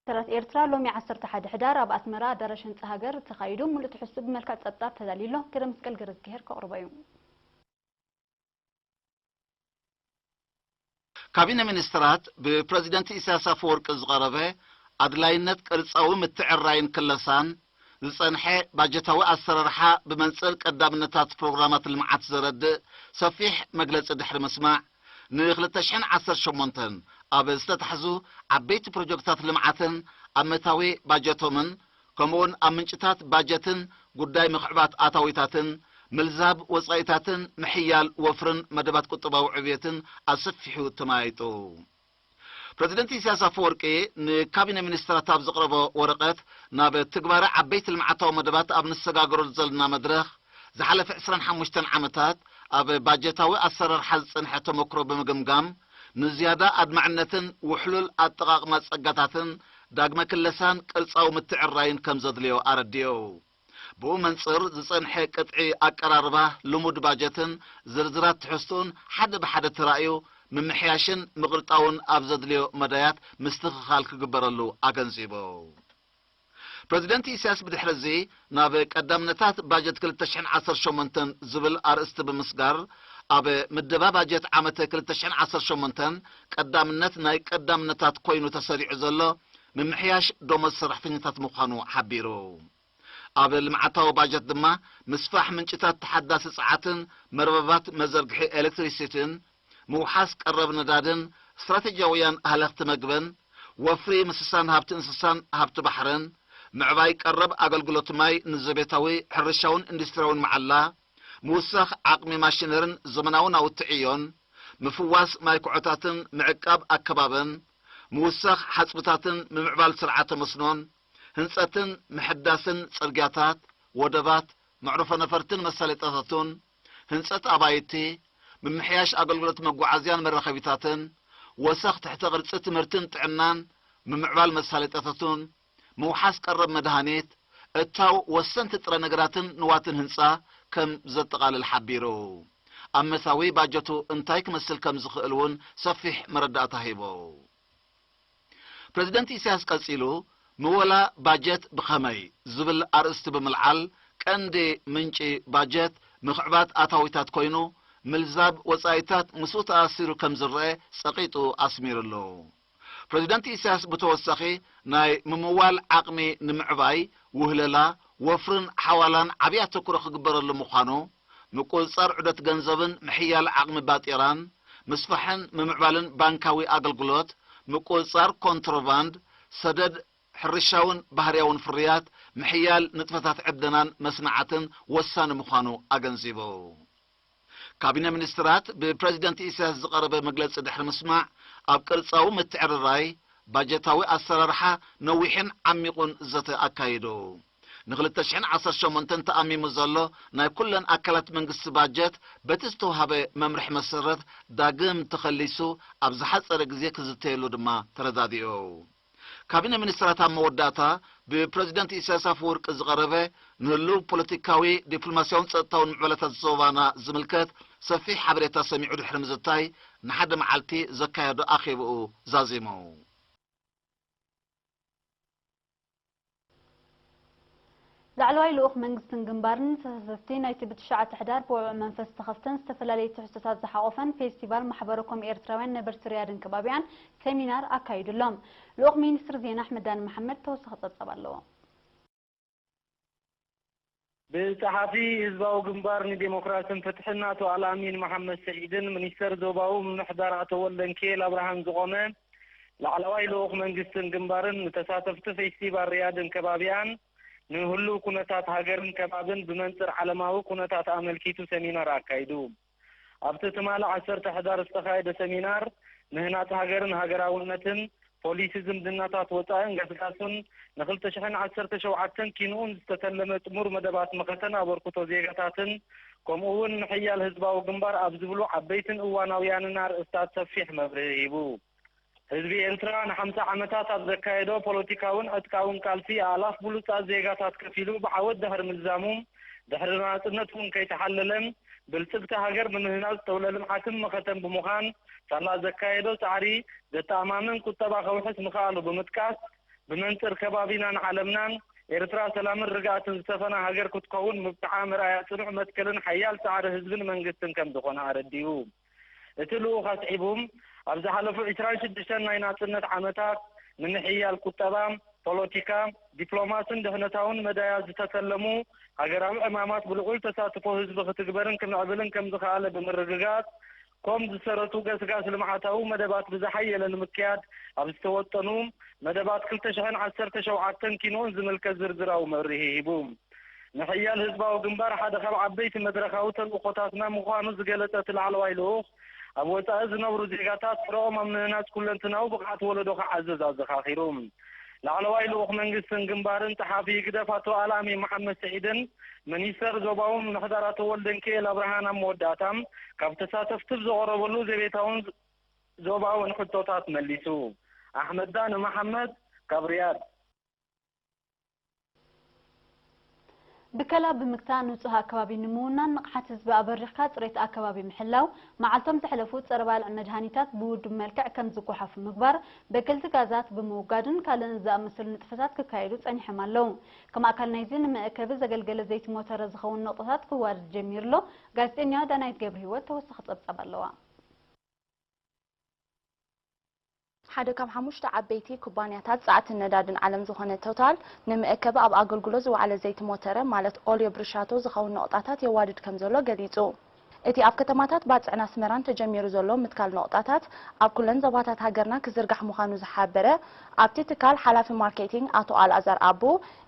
ሚኒስተራት ኤርትራ ሎሚ ዓሰርተ ሓደ ሕዳር ኣብ ኣስመራ ኣዳራሽ ህንጻ ሃገር ተኻይዱ። ሙሉእ ትሕዝቱ ብመልክዕ ጸብጻብ ተዳልዩ ኣሎ። ገረ መስቀል ገረዝግሄር ከቕርቦ እዩ። ካቢነ ሚኒስትራት ብፕረዚደንት ኢሳያስ ኣፈወርቂ ዝቐረበ ኣድላይነት ቅርጻዊ ምትዕራይን ክለሳን ዝጸንሐ ባጀታዊ ኣሰራርሓ ብመንጽር ቀዳምነታት ፕሮግራማት ልምዓት ዘረድእ ሰፊሕ መግለጺ ድሕሪ ምስማዕ፣ ን ክልተ ሽሕን ዓሰርተ ሸሞንተን ኣብ ዝተታሕዙ ዓበይቲ ፕሮጀክታት ልምዓትን ኣመታዊ ባጀቶምን ከምኡውን ኣብ ምንጭታት ባጀትን ጉዳይ ምኽዕባት ኣታዊታትን ምልዛብ ወጻኢታትን ምሕያል ወፍርን መደባት ቁጠባዊ ዕብየትን ኣሰፊሑ ተመያይጡ። ፕረዚደንት ኢሳያስ ኣፈወርቂ ንካቢነ ሚኒስትራት ኣብ ዘቕረቦ ወረቐት፣ ናብ ትግባረ ዓበይቲ ልምዓታዊ መደባት ኣብ ንሰጋገረሉ ዘለና መድረኽ፣ ዝሓለፈ ዕስራን ሓሙሽተን ዓመታት ኣብ ባጀታዊ ኣሰራርሓ ዝጸንሐ ተመክሮ ብምግምጋም፣ ንዝያዳ ኣድማዕነትን ውሕሉል ኣጠቓቕማ ጸጋታትን ዳግመ ክለሳን ቅርጻዊ ምትዕራይን ከም ዘድልዮ ኣረዲኡ። ብኡ መንጽር ዝጸንሐ ቅጥዒ ኣቀራርባ ልሙድ ባጀትን ዝርዝራት ትሕዝትኡን ሓደ ብሓደ ተራእዩ ምምሕያሽን ምቕርጣውን ኣብ ዘድልዮ መዳያት ምስትኽኻል ክግበረሉ ኣገንዚቡ። ፕረዚደንት ኢሳያስ ብድሕሪ እዚ ናብ ቀዳምነታት ባጀት ክልተ ሽሕን ዓሰርተ ሸሞንተን ዝብል ኣርእስቲ ብምስጋር፣ ኣብ ምደባ ባጀት ዓመት ክልተ ሽሕን ዓሰርተ ሸሞንተን ቀዳምነት ናይ ቀዳምነታት ኮይኑ ተሰሪዑ ዘሎ ምምሕያሽ ደሞዝ ሰራሕተኛታት ምዃኑ ሓቢሩ። ኣብ ልምዓታዊ ባጀት ድማ ምስፋሕ ምንጭታት ተሓዳሲ ጸዓትን መርበባት መዘርግሒ ኤሌክትሪሲቲን፣ ምውሓስ ቀረብ ነዳድን ስትራቴጂያውያን ሃለኽቲ መግብን፣ ወፍሪ ምስሳን ሃብቲ እንስሳን ሃብቲ ባሕርን፣ ምዕባይ ቀረብ ኣገልግሎት ማይ ንዘቤታዊ ሕርሻውን ኢንዱስትሪያውን መዓላ፣ ምውሳኽ ዓቕሚ ማሽነርን ዘመናዊ ናውቲ ዕዮን፣ ምፍዋስ ማይ ኩዖታትን ምዕቃብ ኣከባብን፣ ምውሳኽ ሓጽብታትን ምምዕባል ስርዓተ መስኖን፣ ህንጸትን ምሕዳስን ጽርግያታት፣ ወደባት፣ መዕርፎ ነፈርትን መሳለጥያታቱን፣ ህንጸት ኣባይቲ፣ ምምሕያሽ ኣገልግሎት መጓዓዝያን መራኸቢታትን፣ ወሰኽ ትሕተ ቅርጺ ትምህርትን ጥዕናን፣ ምምዕባል መሳለጥያታቱን፣ ምውሓስ ቀረብ መድሃኒት፣ እታው ወሰንቲ ጥረ ነገራትን ንዋትን ህንጻ ከም ዘጠቓልል ሓቢሩ። ኣመታዊ ባጀቱ እንታይ ክመስል ከም ዝኽእል እውን ሰፊሕ መረዳእታ ሂቡ። ፕረዚደንት ኢሳያስ ቀጺሉ፣ ምወላ ባጀት ብኸመይ ዝብል ኣርእስቲ ብምልዓል፣ ቀንዲ ምንጪ ባጀት ምኽዕባት ኣታዊታት ኮይኑ፣ ምልዛብ ወጻኢታት ምስኡ ተኣሲሩ ከም ዝረአ ጸቒጡ ኣስሚሩሉ። ፕረዚደንት ኢሳያስ ብተወሳኺ፣ ናይ ምምዋል ዓቕሚ ንምዕባይ፣ ውህለላ፣ ወፍርን ሓዋላን ዓቢ ኣተኩሮ ክግበረሉ ምዃኑ፣ ምቁጽጻር ዑደት ገንዘብን ምሕያል ዓቕሚ ባጤራን፣ ምስፋሕን ምምዕባልን ባንካዊ ኣገልግሎት፣ ምቁጽጻር ኮንትሮባንድ፣ ሰደድ ሕርሻውን ባህርያውን ፍርያት፣ ምሕያል ንጥፈታት ዕደናን መስናዓትን ወሳኒ ምዃኑ ኣገንዚቡ። ካቢነ ሚኒስትራት ብፕረዚደንት ኢሳያስ ዝቐረበ መግለጺ ድሕሪ ምስማዕ፣ ኣብ ቅርጻዊ ምትዕርራይ ባጀታዊ ኣሰራርሓ ነዊሕን ዓሚቑን ዘተ ኣካይዱ። ን ክልተ ሽሕን ዓሰርተ ሸሞንተን ተኣሚሙ ዘሎ ናይ ኩለን ኣካላት መንግስቲ ባጀት በቲ ዝተውሃበ መምርሒ መሰረት ዳግም ተኸሊሱ ኣብ ዝሓጸረ ግዜ ክዝተየሉ ድማ ተረዳዲኡ። ካቢነ ሚኒስትራት ኣብ መወዳእታ ብፕረዚደንት ኢሳያስ ኣፈወርቂ ዝቐረበ ንህሉው ፖለቲካዊ፣ ዲፕሎማስያውን ጸጥታውን ምዕባለታት ዞባና ዝምልከት ሰፊሕ ሓበሬታ ሰሚዑ ድሕሪ ምዝታይ ንሓደ መዓልቲ ዘካየዶ ኣኼብኡ ዛዚሙ። ላዕለዋይ ልኡኽ መንግስትን ግንባርን ተሳተፍቲ ናይቲ ብትሽዓተ ሕዳር ብውዕዕ መንፈስ ዝተኸፍተን ዝተፈላለዩ ትሕዝቶታት ዝሓቖፈን ፌስቲቫል ማሕበረ ኮም ኤርትራውያን ነበርቲ ሪያድን ከባቢኣን ሰሚናር ኣካይዱ ኣሎ። ልኡኽ ሚኒስትር ዜና ኣሕመድ ዳኒ መሓመድ ተወሳኺ ጸብጻብ ኣለዎ። ብጸሓፊ ህዝባዊ ግንባር ንዴሞክራስን ፍትሕን ኣቶ ኣልኣሚን መሓመድ ስዒድን ሚኒስተር ዞባዊ ምምሕዳር ኣቶ ወልደንኪኤል ኣብርሃን ዝቖመ ላዕለዋይ ልኡኽ መንግስትን ግንባርን ንተሳተፍቲ ፌስቲቫል ሪያድን ከባቢኣን ንህሉው ኩነታት ሃገርን ከባብን ብመንጽር ዓለማዊ ኩነታት ኣመልኪቱ ሰሚናር ኣካይዱ። ኣብቲ ትማሊ ዓሰርተ ሕዳር ዝተኻየደ ሰሚናር ምህናጽ ሃገርን ሃገራውነትን፣ ፖሊሲ ዝምድናታት ወጻእን ገስጋሱን፣ ንክልተ ሽሕን ዓሰርተ ሸውዓተን ኪንኡን ዝተተለመ ጥሙር መደባት መኸተን ኣበርክቶ ዜጋታትን፣ ከምኡ እውን ምሕያል ህዝባዊ ግንባር ኣብ ዝብሉ ዓበይትን እዋናውያንን ኣርእስታት ሰፊሕ መብርሂ ሂቡ። ህዝቢ ኤርትራ ንሓምሳ ዓመታት ኣብ ዘካየዶ ፖለቲካውን ዕጥቃውን ቃልሲ ኣእላፍ ብሉጻት ዜጋታት ከፊሉ ብዓወት ድሕሪ ምልዛሙ፣ ድሕሪ ናጽነት እውን ከይተሓለለ ብልጽግቲ ሃገር ንምህናጽ ተውለ ልምዓትን መኸተን ብምዃን ሳላ ዘካየዶ ጻዕሪ ዘተኣማምን ቁጠባ ከውሕስ ምኽኣሉ ብምጥቃስ፣ ብመንጽር ከባቢናን ዓለምናን፣ ኤርትራ ሰላምን ርግኣትን ዝሰፈና ሃገር ክትከውን ምብቅዓ መርኣያ ጽኑዕ መትከልን ሓያል ጻዕሪ ህዝብን መንግስትን ከም ዝኾነ ኣረዲኡ። እቲ ልኡኽ ኣስዒቡ፣ ኣብ ዝሓለፉ ዕስራን ሽዱሽተን ናይ ናጽነት ዓመታት፣ ንምሕያል ቁጠባ፣ ፖለቲካ፣ ዲፕሎማስን ድሕነታውን መዳያት ዝተተለሙ ሃገራዊ ዕማማት ብልዑል ተሳትፎ ህዝቢ ክትግበርን ክምዕብልን ከም ዝኸኣለ ብምርግጋጽ፣ ኮም ዝሰረቱ ገስጋስ ልምዓታዊ መደባት ብዝሓየለ ንምክያድ ኣብ ዝተወጠኑ መደባት ክልተ ሽሕን ዓሰርተ ሸውዓተን ኪንኡን ዝምልከት ዝርዝራዊ መብርሂ ሂቡ። ምሕያል ህዝባዊ ግንባር ሓደ ካብ ዓበይቲ መድረኻዊ ተልእኾታትና ምዃኑ ዝገለጸ እቲ ላዕለዋይ ልኡኽ፣ ኣብ ወጻኢ ዝነብሩ ዜጋታት ስረኦም ኣብ ምህናጽ ኩለንትናዊ ብቕዓት ወለዶ ክዓዝዝ ኣዘኻኺሩ። ላዕለዋይ ልኡኽ መንግስትን ግንባርን ጸሓፊ ህግደፍ ኣቶ ኣልኣሚን መሓመድ ስዒድን ሚኒስተር ዞባዊ ምምሕዳር ኣቶ ወልደንኪኤል ኣብርሃን ኣብ መወዳእታ ካብ ተሳተፍቲ ብዝቐረበሉ ዘቤታውን ዞባውን ሕቶታት መሊሱ። ኣሕመድ ዳኒ መሓመድ ካብ ሪያድ። ብከላ ብምግታእ ንፁህ ኣከባቢ ንምውናን ንቕሓት ህዝቢ ኣበሪኽካ ፅሬት ኣከባቢ ምሕላው፣ መዓልቶም ዘሕለፉ ፀረ ባልዕ መድሃኒታት ብውዱብ መልክዕ ከም ዝጓሓፉ ምግባር፣ በከልቲ ጋዛት ብምውጋድን ካልእን ዝኣመሰሉ ንጥፈታት ክካየዱ ፀኒሖም ኣለዉ። ከም ኣካል ናይዚ ንመእከቢ ዘገልገለ ዘይቲ ሞተረ ዝኸውን ነቑጣታት ክዋደድ ጀሚሩ ኣሎ። ጋዜጠኛ ዳናይት ገብረሂወት ተወሳኺ ፀብፃብ ኣለዋ። ሓደ ካብ ሓሙሽተ ዓበይቲ ኩባንያታት ጸዓትን ነዳድን ዓለም ዝኾነ ቶታል፣ ንመእከቢ ኣብ ኣገልግሎት ዝወዓለ ዘይቲ ሞተረ፣ ማለት ኦልዮ ብርሻቶ ዝኸውን ነቑጣታት የዋድድ ከም ዘሎ ገሊጹ። እቲ ኣብ ከተማታት ባጽዕን ኣስመራን ተጀሚሩ ዘሎ ምትካል ነቑጣታት፣ ኣብ ኩለን ዞባታት ሃገርና ክዝርጋሕ ምዃኑ ዝሓበረ ኣብቲ ትካል ሓላፊ ማርኬቲንግ ኣቶ ኣልኣዛር ኣቡ፣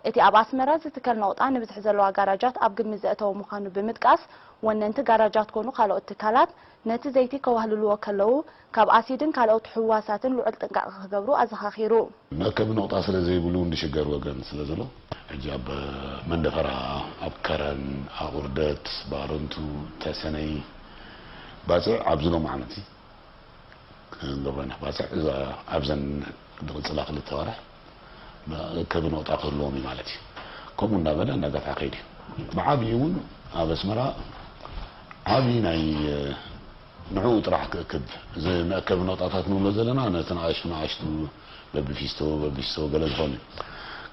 እቲ ኣብ ኣስመራ ዝትከል ነቑጣ ንብዝሒ ዘለዋ ጋራጃት ኣብ ግምት ዘእተወ ምዃኑ ብምጥቃስ፣ ወነንቲ ጋራጃት ኮኑ ካልኦት ትካላት፣ ነቲ ዘይቲ ከዋህልልዎ ከለዉ፣ ካብ ኣሲድን ካልኦት ሕዋሳትን ልዑል ጥንቃቐ ክገብሩ ኣዘኻኺሩ። መእከቢ ነቑጣ ስለ ዘይብሉ እውን ዝሽገር ወገን ስለ ዘሎ፣ ሕጂ ኣብ መንደፈራ፣ ኣብ ከረን፣ ኣቑርደት፣ ባረንቱ፣ ተሰነይ፣ ባጽዕ ኣብዚ ሎሚ ዓመት እዚ ክንገብሮ ኢና። ባጽዕ እዛ ኣብዘን ዝቕጽላ ክልተ ወርሕ መእከቢ ነቑጣ ክህልዎም እዩ ማለት እዩ። ከምኡ እናበለ እናገፍሐ ከይዱ እዩ። ብዓብዪ እውን ኣብ ኣስመራ ዓብዪ ናይ ንዕኡ ጥራሕ ክእክብ፣ እዚ መእከቢ ነቑጣታት ንብሎ ዘለና ነቲ ንኣሽቱ ንኣሽቱ በብፊስቶ በብፊስቶ ገለ ዝኾኑ እዩ።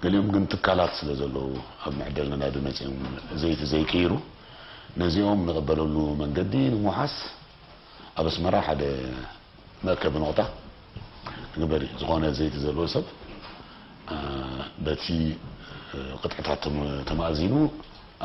ገሊኦም ግን ትካላት ስለ ዘለዉ ኣብ መዐደሊ ነዳዲ መጺኦም ዘይቲ ዘይቅይሩ፣ ነዚኦም ንቕበለሉ መንገዲ ንምውሓስ ኣብ ኣስመራ ሓደ መእከቢ ነቑጣ ክግበር እዩ። ዝኾነ ዘይቲ ዘለዎ ሰብ በቲ ቅጥዕታት ተማእዚኑ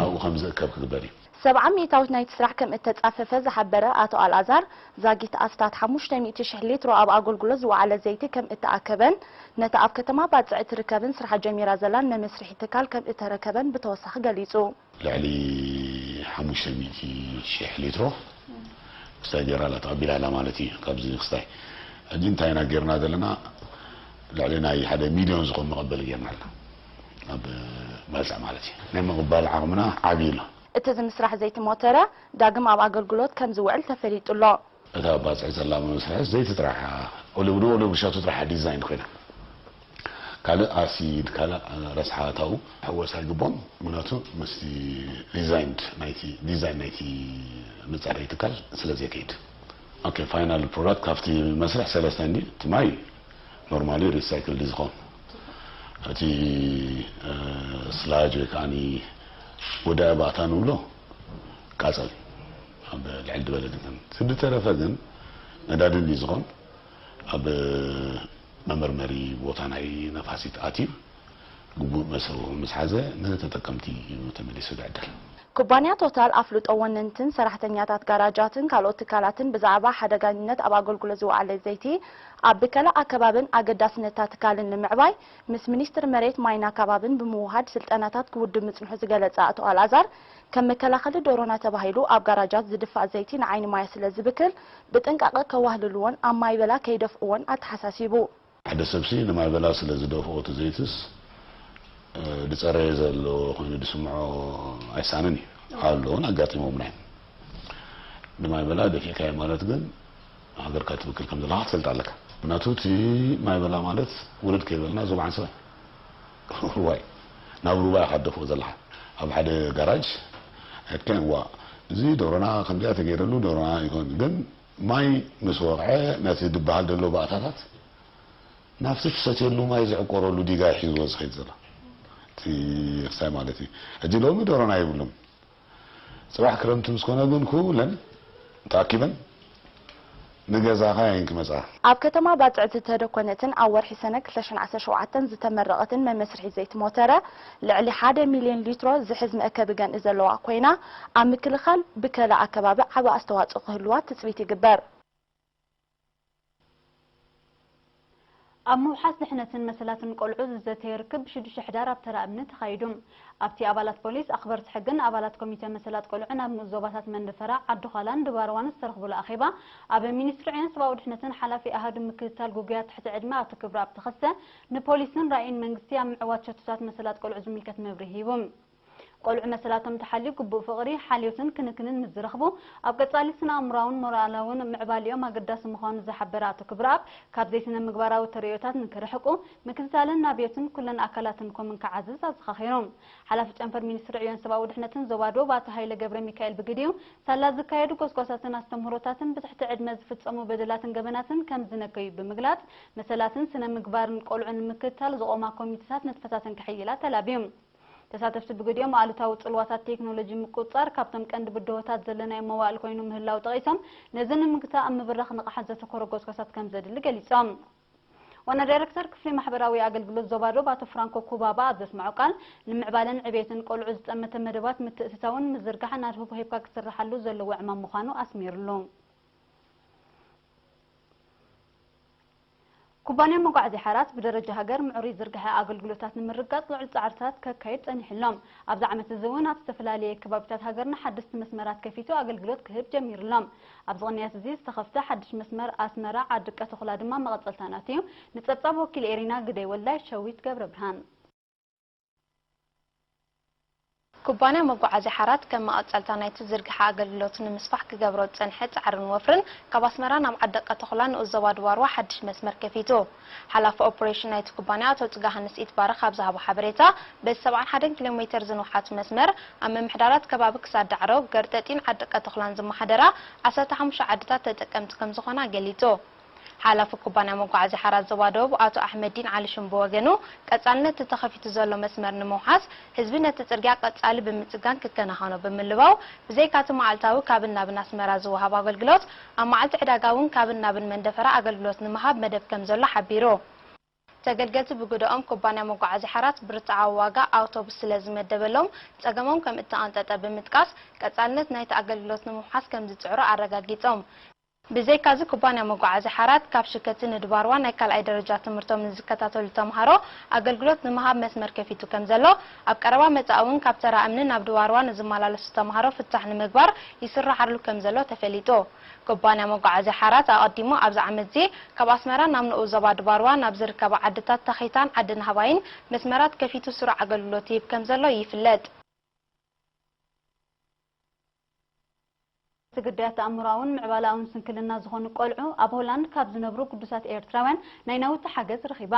ኣብኡ ከም ዝእከብ ክግበር እዩ። ሰብዓ ሚእታዊት ናይቲ ስራሕ ከም እተጻፈፈ ዝሓበረ ኣቶ ኣልኣዛር፣ ዛጊት ኣስታት ሓሙሽተ ሚእቲ ሽሕ ሊትሮ ኣብ ኣገልግሎት ዝወዓለ ዘይቲ ከም እተኣከበን ነቲ ኣብ ከተማ ባጽዕ እትርከብን ስራሕ ጀሚራ ዘላን መመስርሒ ትካል ከም እተረከበን ብተወሳኺ ገሊጹ። ልዕሊ ሓሙሽተ ሚእቲ ሽሕ ሊትሮ ክስታይ ጌራ ኣላ፣ ተቐቢላ ኣላ ማለት እዩ። ካብዚ ክስታይ ሕጂ እንታይ ኢና ጌርና ዘለና? ልዕሊ ናይ ሓደ ሚልዮን ዝኾን መቐበሊ ጌርና ኣለና። ኣብ ባጽዕ ማለት እዩ። ናይ ምቕባል ዓቕምና ዓብዪ ኣሎ። እቲ ዝምስራሕ ዘይቲ ሞተረ ዳግም ኣብ ኣገልግሎት ከም ዝውዕል ተፈሊጡ ኣሎ። እታ ኣብ ባጽዕ ዘላ መመስርሒ ዘይቲ ጥራሕ እያ። ኦሊቭ ንኦሊቭ ሻቱ ጥራሕ እያ ዲዛይን ኮይና። ካልእ ኣሲድ፣ ካልእ ረስሓት ኣብኡ ክሕወስ ኣይግብኦን። ምኽንያቱ ምስቲ ዲዛይን ናይቲ ዲዛይን ናይቲ መጻረዪ ትካል ስለ ዘይከይድ። ኦኬ፣ ፋይናል ፕሮዳክት ካብቲ መስርሕ ሰለስተ እንዲ እቲ ማይ ኖርማሊ ሪሳይክል ድዩ ዝኸውን? እቲ ስላጅ ወይ ከዓኒ ወዳኢ ባእታ ንብሎ ቃጸል ኣብ ልዕል ዝበለ ድንከን ዝድተረፈ ግን ነዳዲ እንዲ ዝኾን ኣብ መመርመሪ ቦታ ናይ ነፋሲት ኣትዩ ግቡእ መስርሑ ምስ ሓዘ ንተጠቀምቲ እዩ ተመሊሱ ዝዕደል። ኩባንያ ቶታል ኣፍልጦ ወነንትን ሰራሕተኛታት ጋራጃትን ካልኦት ትካላትን ብዛዕባ ሓደጋኝነት ኣብ ኣገልግሎት ዝወዓለ ዘይቲ ኣብ ብከላ ኣከባብን ኣገዳስነታ ትካልን ንምዕባይ ምስ ሚኒስትር መሬት ማይን ኣከባብን ብምውሃድ ስልጠናታት ክውድብ ምጽንሑ ዝገለጸ ኣቶ ኣልኣዛር፣ ከም መከላኸሊ ዶሮና ተባሂሉ ኣብ ጋራጃት ዝድፋእ ዘይቲ ንዓይኒ ማይ ስለ ዝብክል ብጥንቃቐ ከዋህልልዎን ኣብ ማይ በላ ከይደፍእዎን ኣተሓሳሲቡ። ሓደ ሰብሲ ንማይ በላ ስለ ዝደፍኦ እቲ ዘይትስ ዝጸረየ ዘሎ ኮይኑ ዝስምዖ ኣይሳንን እዩ። ኣሎ እውን ኣጋጢሞምና እዮም። ንማይ በላ ደፊእካዮ ማለት ግን ሃገርካ ትብክል ከም ዘለኻ ክትፈልጥ ኣለካ። ምክንያቱ እቲ ማይ በላ ማለት ውርድ ከይበልና ዞባ ዓንሰባ ሩባ እዩ። ናብ ሩባ ኢኻ ትደፍኦ ዘለኻ። ኣብ ሓደ ጋራጅ ኣድካን ዋ እዚ ዶሮና ከምዚኣ ተገይረሉ ዶሮና ይኮን ግን ማይ ምስ ወቕዐ ነቲ ዝበሃል ዘሎ ባእታታት ናብቲ ትሰትየሉ ማይ ዝዕቆረሉ ዲጋ ሒዝዎ ዝኸይድ ዘሎ እቲ ክሳይ ማለት እዩ። ሕጂ ሎሚ ደሮና የብሉን። ጽባሕ ክረምቲ ምስ ኮነ ግን ኩለን ተኣኪበን ንገዛኻ እየን ክመጻ። ኣብ ከተማ ባጽዕ ዝተደኮነትን ኣብ ወርሒ ሰነ ክልተ ሽሕን ዓሰርተ ሸውዓተን ዝተመረቐትን መመስርሒ ዘይቲ ሞተረ ልዕሊ ሓደ ሚልዮን ሊትሮ ዝሕዝ መእከቢ ገንኢ ዘለዋ ኮይና፣ ኣብ ምክልኻል ብከላ ኣከባቢ ዓቢ ኣስተዋጽኦ ክህልዋ ትጽቢት ይግበር። ኣብ ምውሓስ ድሕነትን መሰላትን ቆልዑ ዝዘተየ ርክብ ብሽዱሽተ ሕዳር ኣብ ተራ እምኒ ተኻይዱ። ኣብቲ ኣባላት ፖሊስ፣ ኣኽበርቲ ሕግን ኣባላት ኮሚተ መሰላት ቆልዑን ኣብ ንኡስ ዞባታት መንደፈራ፣ ዓዲ ዃላን ድባርዋን ዝተረኽቡሉ ኣኼባ፣ ኣብ ሚኒስትሪ ዕዮን ሰብኣዊ ድሕነትን ሓላፊ ኣሃዱ ምክትታል ጉጉያት ትሕቲ ዕድመ ኣቶ ክብረኣብ ተኸስተ ንፖሊስን ራእይን መንግስቲ ኣብ ምዕዋት ሸቶታት መሰላት ቆልዑ ዝምልከት መብርሂ ሂቡ። ቆልዑ መሰላቶም ተሓልዩ ግቡእ ፍቕሪ፣ ሓልዮትን ክንክንን ምስ ዝረኽቡ፣ ኣብ ቀጻሊ ስነ-ኣእምሮኣውን ሞራላውን ምዕባሊኦም ኣገዳሲ ምዃኑ ዝሓበረ ኣቶ ክብረኣብ፣ ካብ ዘይስነ-ምግባራዊ ተርእዮታት ንክርሕቁ፣ ምክትታልን ናብዮትን ኩለን ኣካላትን ኮምን ክዓዝዝ ኣዘኻኺሩ። ሓላፊ ጨንፈር ሚኒስትሪ ዕዮን ሰብኣዊ ድሕነትን ዞባ ዶብ ኣቶ ሃይለ ገብረ ሚካኤል ብግዲኡ፣ ሳላ ዝካየዱ ጎስጓሳትን ኣስተምህሮታትን ብትሕቲ ዕድመ ዝፍጸሙ በደላትን ገበናትን ከም ዝነከዩ ብምግላጽ፣ መሰላትን ስነ-ምግባርን ቆልዑ ንምክትታል ዝቖማ ኮሚተታት ንጥፈታተን ክሕይላ ተላብዩ። ተሳተፍቲ ብግዲኦም ኣሉታዊ ጽልዋታት ቴክኖሎጂ ምቁጽጻር ካብቶም ቀንዲ ብድሆታት ዘለናዮ መዋእል ኮይኑ ምህላው ጠቒሶም፣ ነዚ ንምግታእ ኣብ ምብራኽ ንቕሓት ዘተኮረ ጎስጓሳት ከም ዘድሊ ገሊጾም። ዋና ዳይረክተር ክፍሊ ማሕበራዊ ኣገልግሎት ዞባ ዶብ ኣቶ ፍራንኮ ኩባባ ኣብ ዘስምዖ ቃል፣ ንምዕባለን ዕቤትን ቆልዑ ዝጠመተ መደባት ምትእትታውን ምዝርጋሕን ኣድህቦ ሂብካ ክስርሓሉ ዘለዎ ዕማም ምዃኑ ኣስሚሩሉ። ኩባንያ መጓዓዝያ ሓራት ብደረጃ ሃገር ምዕሩይ ዝርግሐ ኣገልግሎታት ንምርግጋጽ ልዑል ጻዕርታት ከካይድ ጸኒሑ ኣሎ። ኣብዚ ዓመት እዚ እውን ኣብ ዝተፈላለየ ከባቢታት ሃገርና ሓደስቲ መስመራት ከፊቱ ኣገልግሎት ክህብ ጀሚሩ ኣሎ። ኣብዚ ቅንያት እዚ ዝተኸፍተ ሓድሽ መስመር ኣስመራ ዓዲ ቀተኹላ ድማ መቐጸልታ ናትዩ። ንጸብጻብ ወኪል ኤሪና ግደይ ወልዳይ ሸዊት ገብረ ብርሃን። ኩባንያ መጓዓዝያ ሓራት ከም መቐጸልታ ናይቲ ዝርግሐ ኣገልግሎት ንምስፋሕ ክገብሮ ዝጸንሐ ጻዕርን ወፍርን፣ ካብ ኣስመራ ናብ ዓዲ ቀተኹላ ንኡስ ዞባ ድባርዋ ሓድሽ መስመር ከፊቱ። ሓላፊ ኦፕሬሽን ናይቲ ኩባንያ ኣቶ ጽጋሃንስ ኢትባረኽ ኣብ ዝሃቦ ሓበሬታ፣ በቲ ሰብዓን ሓደን ኪሎ ሜተር ዝንውሓት መስመር፣ ኣብ ምምሕዳራት ከባቢ ክሳድ ዳዕሮ፣ ገርጠጢን ዓዲ ቀተኹላን ዝመሓደራ ዓሰርተ ሓሙሽተ ዓድታት ተጠቀምቲ ከም ዝኾና ገሊጹ። ሓላፊ ኩባንያ መጓዓዝያ ሓራት ዞባ ደቡብ ኣቶ ኣሕመዲን ዓሊ ሽም ብወገኑ፣ ቀጻልነት እቲ ተኸፊቱ ዘሎ መስመር ንምውሓስ፣ ህዝቢ ነቲ ጽርግያ ቀጻሊ ብምጽጋን ክከናኸኖ ብምልባው፣ ብዘይካቲ መዓልታዊ ካብን ናብን ኣስመራ ዝወሃብ ኣገልግሎት፣ ኣብ መዓልቲ ዕዳጋ እውን ካብን ናብን መንደፈራ ኣገልግሎት ንምሃብ መደብ ከም ዘሎ ሓቢሩ። ተገልገልቲ ብግደኦም፣ ኩባንያ መጓዓዝያ ሓራት ብርትዓዊ ዋጋ ኣውቶቡስ ስለ ዝመደበሎም፣ ጸገሞም ከም እተቐንጠጠ ብምጥቃስ፣ ቀጻልነት ናይቲ ኣገልግሎት ንምውሓስ ከም ዝጽዕሩ ኣረጋጊጾም። ብዘይካዚ፣ ኩባንያ መጓዓዝያ ሓራት ካብ ሽከቲ ንድባርዋ ናይ ካልኣይ ደረጃ ትምህርቶም ንዝከታተሉ ተምሃሮ ኣገልግሎት ንምሃብ መስመር ከፊቱ ከም ዘሎ፣ ኣብ ቀረባ መጻኢ እውን ካብ ተራ እምኒ ናብ ድባርዋ ንዝመላለሱ ተምሃሮ ፍታሕ ንምግባር ይስራሓሉ ከም ዘሎ ተፈሊጡ። ኩባንያ መጓዓዝያ ሓራት ኣቐዲሙ ኣብዚ ዓመት እዚ ካብ ኣስመራ ናብ ንኡስ ዞባ ድባርዋ ናብ ዝርከባ ዓድታት ተኺታን ዓዲ ናህባይን መስመራት ከፊቱ ስሩዕ ኣገልግሎት ይህብ ከም ዘሎ ይፍለጥ። እቲ ግዳያት ኣእምሮኣውን ምዕባለኣውን ስንክልና ዝኾኑ ቆልዑ ኣብ ሆላንድ ካብ ዝነብሩ ግዱሳት ኤርትራውያን ናይ ናውቲ ሓገዝ ረኺባ።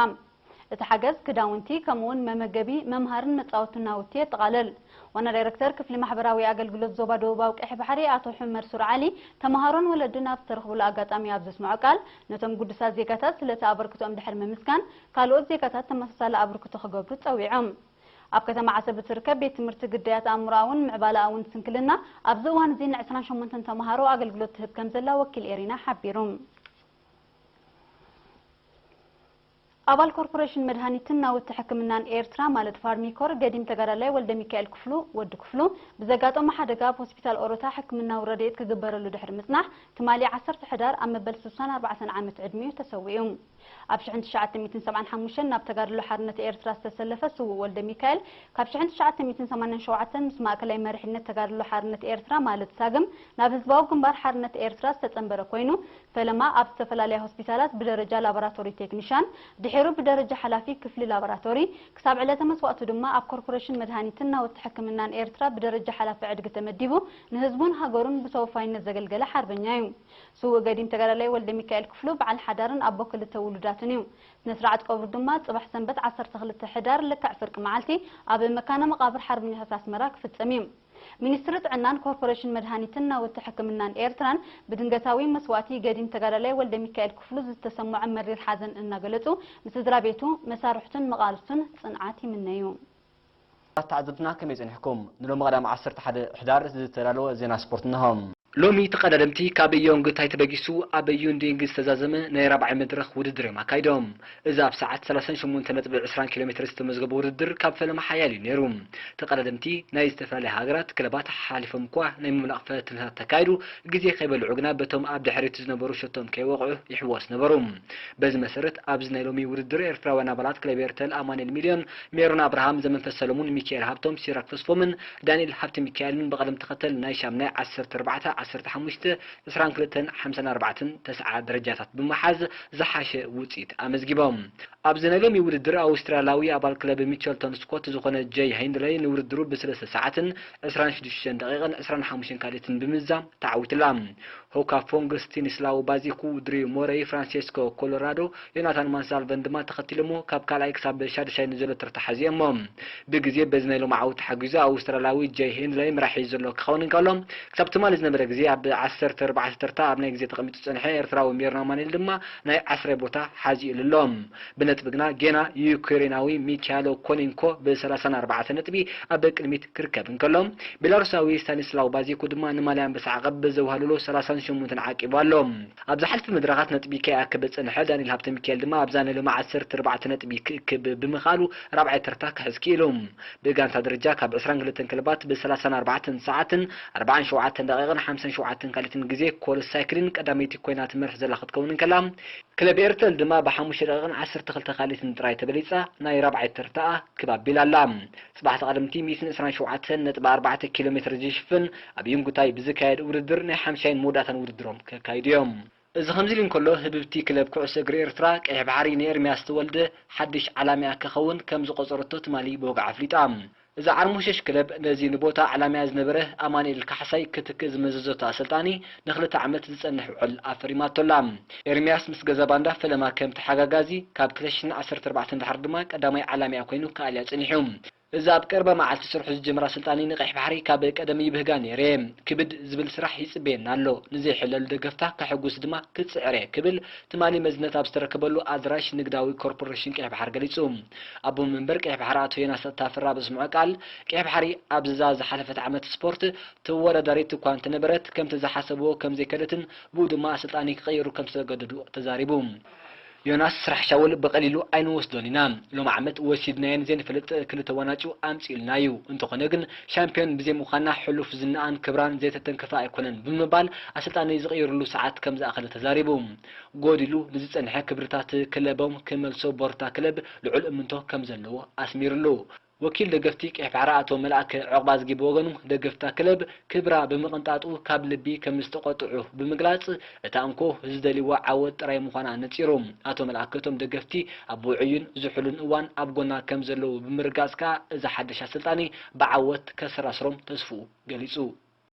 እቲ ሓገዝ ክዳውንቲ፣ ከምኡውን መመገቢ፣ መምሃርን መጻወቲ ናውቲ የጠቓልል። ዋና ዳይረክተር ክፍሊ ማሕበራዊ ኣገልግሎት ዞባ ደቡባዊ ቀይሕ ባሕሪ ኣቶ ሑመር ሱር ዓሊ፣ ተመሃሮን ወለድን ኣብ ዝተረኽቡሉ ኣጋጣሚ ኣብ ዘስምዖ ቃል፣ ነቶም ግዱሳት ዜጋታት ስለቲ ኣበርክቶኦም ድሕሪ ምምስጋን፣ ካልኦት ዜጋታት ተመሳሳሊ ኣበርክቶ ክገብሩ ጸዊዖም። ኣብ ከተማ ዓሰብ እትርከብ ቤት ትምህርቲ ግዳያት ኣእምሮኣውን ምዕባለኣውን ስንክልና ኣብዚ እዋን እዚ ንዕስራን ሸሞንተን ተምሃሮ ኣገልግሎት ትህብ ከም ዘላ ወኪል ኤሪና ሓቢሩ። ኣባል ኮርፖሬሽን መድሃኒትን ናውቲ ሕክምናን ኤርትራ ማለት ፋርሚኮር ገዲም ተጋዳላይ ወልደ ሚካኤል ክፍሉ፣ ወዲ ክፍሉ፣ ብዘጋጠሞ ሓደጋ ኣብ ሆስፒታል ኦሮታ ሕክምናዊ ረድኤት ክግበረሉ ድሕሪ ምጽናሕ፣ ትማሊ ዓሰርተ ሕዳር ኣብ መበል ስሳን ኣርባዕተን ዓመት ዕድሚኡ ተሰዊኡ። ኣብ ሽሕን ትሽዓተ ሚእትን ሰብዓን ሓሙሽተን ናብ ተጋድሎ ሓርነት ኤርትራ ዝተሰለፈ ስዉእ ወልደ ሚካኤል፣ ካብ ሽሕን ትሽዓተ ሚእትን ሰማንያን ሸውዓተን ምስ ማእከላይ መሪሕነት ተጋድሎ ሓርነት ኤርትራ ማለት ሳግም ናብ ህዝባዊ ግንባር ሓርነት ኤርትራ ዝተጸንበረ ኮይኑ፣ ፈለማ ኣብ ዝተፈላለያ ሆስፒታላት ብደረጃ ላቦራቶሪ ቴክኒሻን፣ ድሒሩ ብደረጃ ሓላፊ ክፍሊ ላቦራቶሪ፣ ክሳብ ዕለተ መስዋእቱ ድማ ኣብ ኮርፖሬሽን መድሃኒትን ናውቲ ሕክምናን ኤርትራ ብደረጃ ሓላፊ ዕድጊ ተመዲቡ ንህዝቡን ሃገሩን ብተወፋይነት ዘገልገለ ሓርበኛ እዩ። ስዉእ ገዲም ተጋዳላይ ወልደ ሚካኤል ክፍሉ በዓል ሓዳርን ኣቦ ክልተ ውሉዳትን እዩ። ስነ ስርዓት ቀብሩ ድማ ጽባሕ ሰንበት ዓሰርተ ክልተ ሕዳር ልክዕ ፍርቂ መዓልቲ ኣብ መካነ መቓብር ሓርበኛታት ኣስመራ ክፍጸም እዩ። ሚኒስትሪ ጥዕናን ኮርፖሬሽን መድሃኒትን ናውቲ ሕክምናን ኤርትራን ብድንገታዊ መስዋእቲ ገዲም ተጋዳላይ ወልደሚካኤል ክፍሉ ዝተሰምዖ መሪር ሓዘን እናገለጹ፣ ንስድራ ቤቱ፣ መሳርሕቱን መቓልስቱን ጽንዓት ይምነዩ። ተዓዘብትና ከመይ ጸኒሕኩም? ንሎሚ ቀዳም ዓሰርተ ሓደ ሕዳር ዝተዳለወ ዜና ስፖርት እንሆ። ሎሚ ተቐዳደምቲ ካብ ዮንግ ታይ ተበጊሱ ኣብ ዩንዲንግ ዝተዛዘመ ናይ ራብዓይ መድረኽ ውድድር እዮም ኣካይዶም። እዚ ኣብ ሰዓት ሰላሳን ሸሞንተ ነጥቢ ዕስራን ኪሎ ሜትር ዝተመዝገበ ውድድር ካብ ፈለማ ሓያል እዩ ነይሩ። ተቐዳደምቲ ናይ ዝተፈላለያ ሃገራት ክለባት ሓሓሊፎም እኳ ናይ ምምላቕ ፈተነታት ተካይዱ፣ ግዜ ከይበልዑ ግና በቶም ኣብ ድሕሪት ዝነበሩ ሸቶም ከይወቕዑ ይሕወስ ነበሩ። በዚ መሰረት ኣብዚ ናይ ሎሚ ውድድር ኤርትራውያን ኣባላት ክለብ ኤርተል ኣማኑኤል ሚልዮን፣ ሜሮን ኣብርሃም፣ ዘመንፈስ ሰለሙን፣ ሚካኤል ሃብቶም፣ ሲራክ ተስፎምን ዳንኤል ሃብተ ሚካኤልን ብቐደም ተኸተል ናይ ሻምናይ፣ ዓሰርተ ኣርባዕተ፣ ዓሰርተ ሓሙሽተ፣ ዕስራን ክልተን፣ ሓምሳን ኣርባዕተን፣ ተስዓ ደረጃታት ብምሓዝ ዝሓሸ ውጽኢት ኣመዝጊቦም። ኣብዚ ናይ ሎሚ ውድድር ኣውስትራልያዊ ኣባል ክለብ ሚቸልቶን ስኮት ዝኾነ ጀይ ሄንድለይ ንውድድሩ ብሰለስተ ሰዓትን ዕስራን ሽዱሽተን ደቂቕን ዕስራን ሓሙሽተን ካልኢትን ብምዛም ተዓዊትላ። ሆካ ፎንግ፣ ስቲኒስላው ባዚኩ፣ ድሪው ሞረይ፣ ፍራንሴስኮ ኮሎራዶ፣ ዮናታን ማንሳልቨን ድማ ተኸቲሎሞ ካብ ካልኣይ ክሳብ ሻድሻይ ንዘሎ ተርታ ሓዚኦሞ። ብግዜ በዚ ናይ ሎሚ ዓወት ተሓጊዙ ኣውስትራልያዊ ጀይ ሄንድለይ ምራሕ ሒዙ ዘሎ ክኸውን እንከሎ፣ ክሳብ ትማሊ ዝነበረ ግዜ ኣብ ዓሰርተ ኣርባዕተ ተርታ ኣብ ናይ ግዜ ተቐሚጡ ዝጸንሐ ኤርትራዊ ሜሮን ኣማኑኤል ድማ ናይ ዓስራይ ቦታ ሓዚኡሉ ኣሎ። ብነጥቢ ግና ጌና ዩክሬናዊ ሚካሎ ኮሊንኮ ብሰላሳን ኣርባዕተን ነጥቢ ኣብ ቅድሚት ክርከብ እንከሎ፣ ቤላሩሳዊ ስታኒስላው ባዜኮ ድማ ንማልያ ኣንበሳ ዓቐብ ብዘዋህለሎ ሰላሳን ሸሞንተን ዓቂቡ ኣሎ። ኣብ ዝሓለፈ መድረኻት ነጥቢ ከይኣከበ ዝጸንሐ ዳንኤል ሃብተ ሚካኤል ድማ ኣብዛ ናይ ሎሚ ዓሰርተ ኣርባዕተ ነጥቢ ክእክብ ብምኽኣሉ ራብዓይ ተርታ ክሕዝ ክኢሉ። ብጋንታ ደረጃ ካብ ዕስራን ክልተን ክለባት ብሰላሳን ኣርባዕተን ሰዓትን ኣርባዓን ሸውዓተን ደቂቕን ሓምሳን ሸውዓተን ካልኢትን ግዜ ኮል ሳይክሊን ቀዳመይቲ ኮይና ትመርሕ ዘላ ክትከውን እንከላ፣ ክለብ ኤርተል ድማ ብሓሙሽተ ደቂቕን ዓሰርተ ክልተ ካልኢትን ጥራይ ተበሊጻ ናይ ራብዓይ ተርታኣ ክብ ኣቢላ ኣላ። ጽባሕ ተቐደምቲ ሚእትን ዕስራን ሸውዓተን ነጥቢ ኣርባዕተ ኪሎ ሜትር ዝሽፍን ኣብ ዩንጉታይ ብዝካየድ ውድድር ናይ ሓምሻይን መወዳእታን ውድድሮም ከካይዱ እዮም። እዚ ከምዚ ኢሉ እንከሎ፣ ህብብቲ ክለብ ኩዕሶ እግሪ ኤርትራ ቀይሕ ባሕሪ ንኤርምያስ ተወልደ ሓድሽ ዓላሚኣ ክኸውን ከም ዝቖጸረቶ ትማሊ ብወግዒ ኣፍሊጣ። እዛ ዓርሞሸሽ ክለብ ነዚ ንቦታ ዓላሚኣ ዝነበረ ኣማኑኤል ካሕሳይ ክትክእ ዝመዘዘቶ ኣሰልጣኒ ንክልተ ዓመት ዝጸንሕ ውዕል ኣፈሪማቶ ኣላ። ኤርምያስ ምስ ገዛ ባንዳ ፈለማ ከም ተሓጋጋዚ፣ ካብ ክልተ ሽሕን ዓሰርተ ኣርባዕተን ድሓር ድማ ቀዳማይ ዓላሚኣ ኮይኑ ክኣልያ ጸኒሑ። እዚ ኣብ ቀረባ መዓልቲ ስርሑ ዝጀመረ ኣሰልጣኒ ንቀይሕ ባሕሪ ካብ ቀደም ይብህጋ ነይረ። ክብድ ዝብል ስራሕ ይጽበየና ኣሎ። ንዘይሕለሉ ደገፍታ ከሐጉስ ድማ ክጽዕር እየ ክብል ትማሊ መዝነት ኣብ ዝተረከበሉ ኣድራሽ ንግዳዊ ኮርፖሬሽን ቀይሕ ባሕሪ ገሊጹ። ኣቦ መንበር ቀይሕ ባሕሪ ኣቶ ዮናስ ታፈራ ኣብ ዘስምዖ ቃል፣ ቀይሕ ባሕሪ ኣብዛ ዝሓለፈት ዓመት ስፖርት ተወዳዳሪት እኳ እንተነበረት፣ ከምቲ ዝሓሰብዎ ከም ዘይከደትን ብኡ ድማ ኣሰልጣኒ ክቐይሩ ከም ዝተገደዱ ተዛሪቡ። ዮናስ፣ ስራሕ ሻውል ብቐሊሉ ኣይንወስዶን ኢና። ሎሚ ዓመት ወሲድናየን ዘይንፈልጥ ክልተ ዋናጩ ኣምጺኡልና እዩ። እንተኾነ ግን ሻምፒዮን ብዘይምዃና ሕሉፍ ዝናኣን ክብራን ዘይተተንከፈ ኣይኮነን ብምባል ኣሰልጣኒ ዝቕይርሉ ሰዓት ከም ዝኣኸለ ተዛሪቡ። ጎዲሉ ንዝጸንሐ ክብርታት ክለቦም ክመልሶ ቦርታ ክለብ ልዑል እምንቶ ከም ዘለዎ ኣስሚሩሉ። ወኪል ደገፍቲ ቀይሕ ባሕሪ ኣቶ መልኣከ ዑቕባዝጊ ብወገኑ፣ ደገፍታ ክለብ ክብራ ብምቕንጣጡ ካብ ልቢ ከም ዝተቖጥዑ ብምግላጽ፣ እታ እንኮ ዝደልይዋ ዓወት ጥራይ ምዃና ኣነጺሩ። ኣቶ መልኣከ፣ እቶም ደገፍቲ ኣብ ውዑይን ዝሑልን እዋን ኣብ ጎና ከም ዘለዉ ብምርጋጽ ከኣ፣ እዚ ሓድሽ ኣሰልጣኒ ብዓወት ከሰራስሮም ተስፍኡ ገሊጹ።